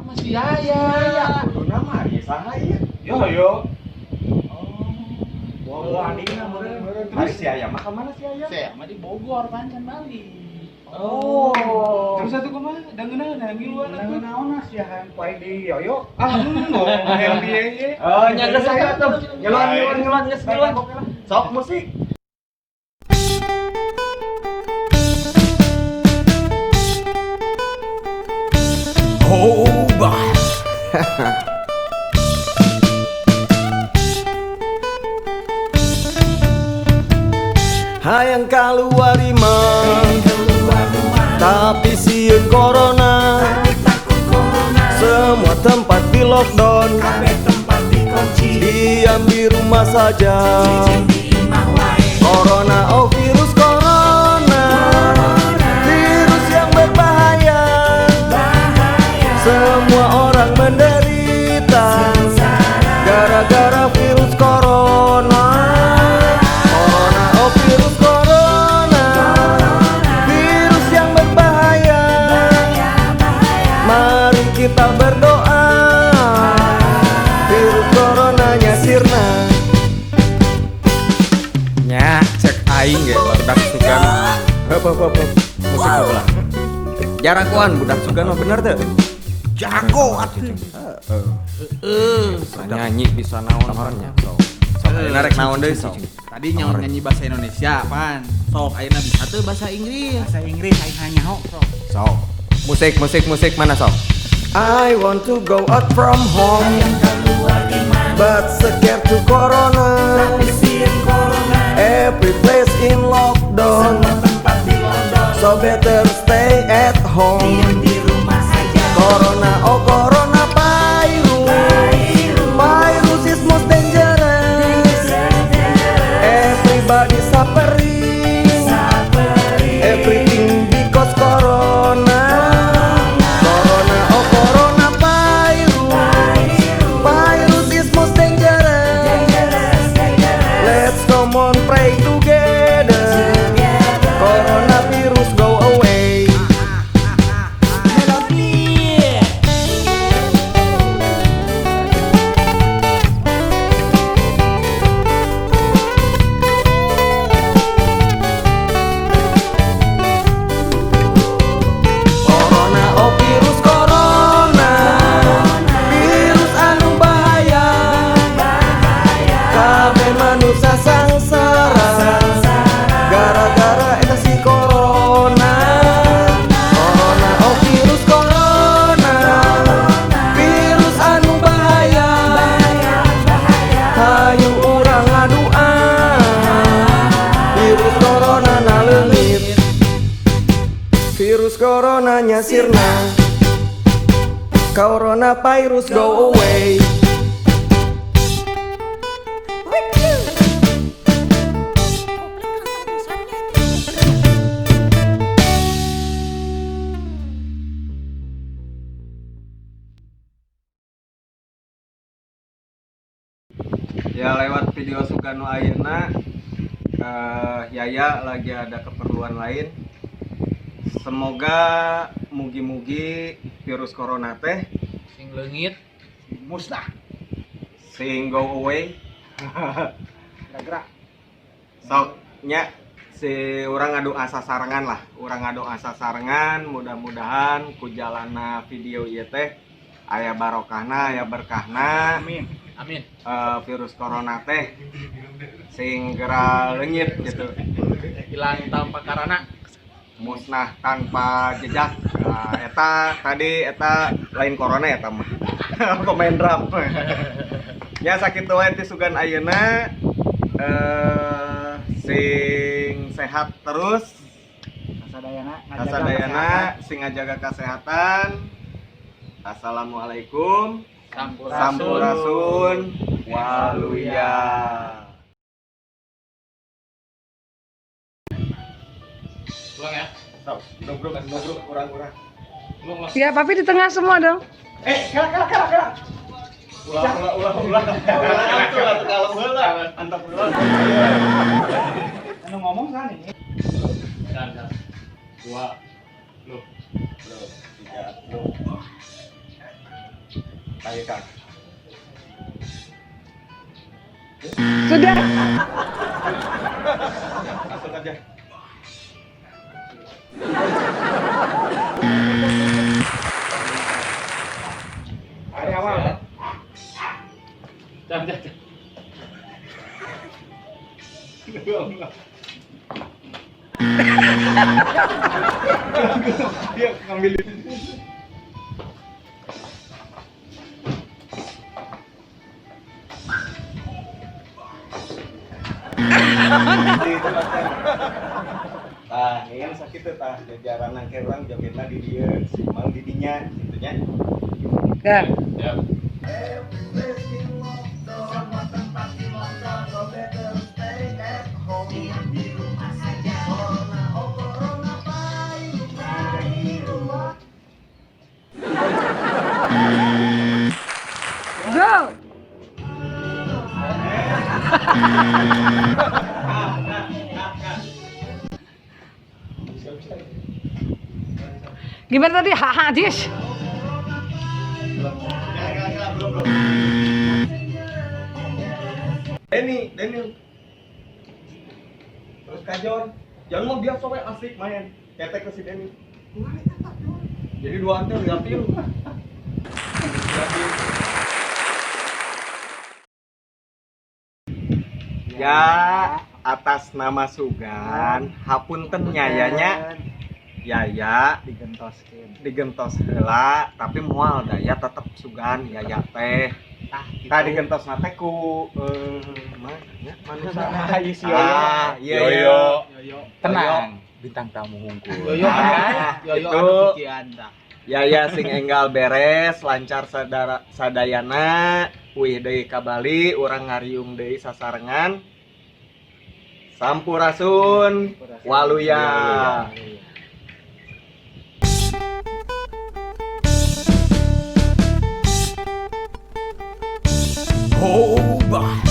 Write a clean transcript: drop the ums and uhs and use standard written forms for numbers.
Mah si Yaya. Kuduna mah ieu saha ieu? Yo yo. Oh, adina meureun. Terus si Yaya mah ka mana si Yaya? Saya mah di Bogor pancan balik. Oh. Terus atuh kumaha? Da ngeunah da ngiluan atuh. Naon sih hayang poe di Yoyo. Ah, ngomong hayang bieu ye. Oh, nya geus aya tuh. Ngeluan ngeluan ngeluan geus ngeluan. Sok musik. Oh, bah. Hayang kaluar imah, tapi sieun corona. Semua tempat di lockdown, diam di rumah saja. Corona, oh virus corona, virus yang berbahaya. Semua orang menderita gara-gara virus corona. Corona, oh virus corona, virus yang berbahaya. Mari kita berdoa, virus coronanya sirna. Nya cek aing ge budak sugan. Heup heup heup. Musik heula. Jarakuan budak sugan mah bener teu? Jago atuh. Heeh. Bisa nyanyi bisa naon nya. Sok. Sok ayeuna rek naon deui sok. Tadi nyaur nyanyi bahasa Indonesia, pan. Sok ayeuna bisa teu bahasa Inggris. Bahasa Inggris aing hanya nyaho sok. Sok. Musik musik musik mana sok? I want to go out from home, but scared to corona. Every place in lockdown, so better stay at home. Corona, oh corona virus, virus is most dangerous. Everybody suffering, everything because corona. Corona, oh corona virus, virus is most dangerous. Let's come on pray together. Coronavirus go away. Corona, oh virus corona, virus anu bahaya. Kabeh manusia sangsara, gara-gara eta si corona. Corona, oh virus corona, virus anu bahaya. Hayu urang ngadua, virus corona na leungit. Virus coronanya sirna. Corona virus go away. Ya lewat video Sugano ayeuna Yaya lagi ada keperluan lain. Semoga mugi-mugi virus corona teh Sing leungit. Musnah. sing go away. Gerak-gerak. Sok nya si urang ngadoa sasarengan lah, urang ngadoa sasarengan mudah-mudahan ku jalana video ieu teh aya barokahna, aya berkahna. Amin. Amin. Virus corona teh sing geura leungit gitu. Hilang tanpa karana. Musnah tanpa jejak. Nah, eta tadi eta lain corona eta mah. Pemain drum. Ya sakitu wae ti Sugan ayeuna. Sing sehat terus. Kasadayana ngajaga Kasadayana sing ngajaga kesehatan. Assalamualaikum. Sampurasun. Sampurasun. Waluya. Pulang ya. Sok, nubruk, nubruk, urang-urang. Pulang lah. Ya, papi di tengah semua dong. Kela kela kela kela. Ulah, ulah, ulah, ulah. Ulah, kalau heula, antap heula. Anu ngomong kan ini. Bentar, bentar. Dua. Loh. Tiga, dua. Ayo Kang. Sudah. Langsung aja. Hari awal. Jam, jam, jam. Dia ngambil Tah, ini sakit tuh tah jajaran nangke urang jogetna di dieu, si Mang di dinya kitu nya. Dah. Siap. Go. Gimana tadi? Haha, Jis. Denny, Denny. Terus ka John. John mah biasa we asik main. Ketek ke si Denny. Jadi dua teh liatin. Liatin. Ya, atas nama Sugan, hapunten nyayanya. Yaya Digentoskeun. Digentos heula, tapi moal daya tetep Sugan Yaya teh. Tah, gitu. Tah digentosna teh ku mana nya manusia. Ah, ieu si Yoyo. Ah, iya Yoyo. iya. Yoyo. Tenang, bintang tamu hungkul. Yoyo Ah, Yoyo itu. anu pikiran tah. Yaya sing enggal beres, lancar sadara sadayana, uih deui ka Bali, urang ngariung deui sasarengan. Sampurasun, waluya. Oh, bah.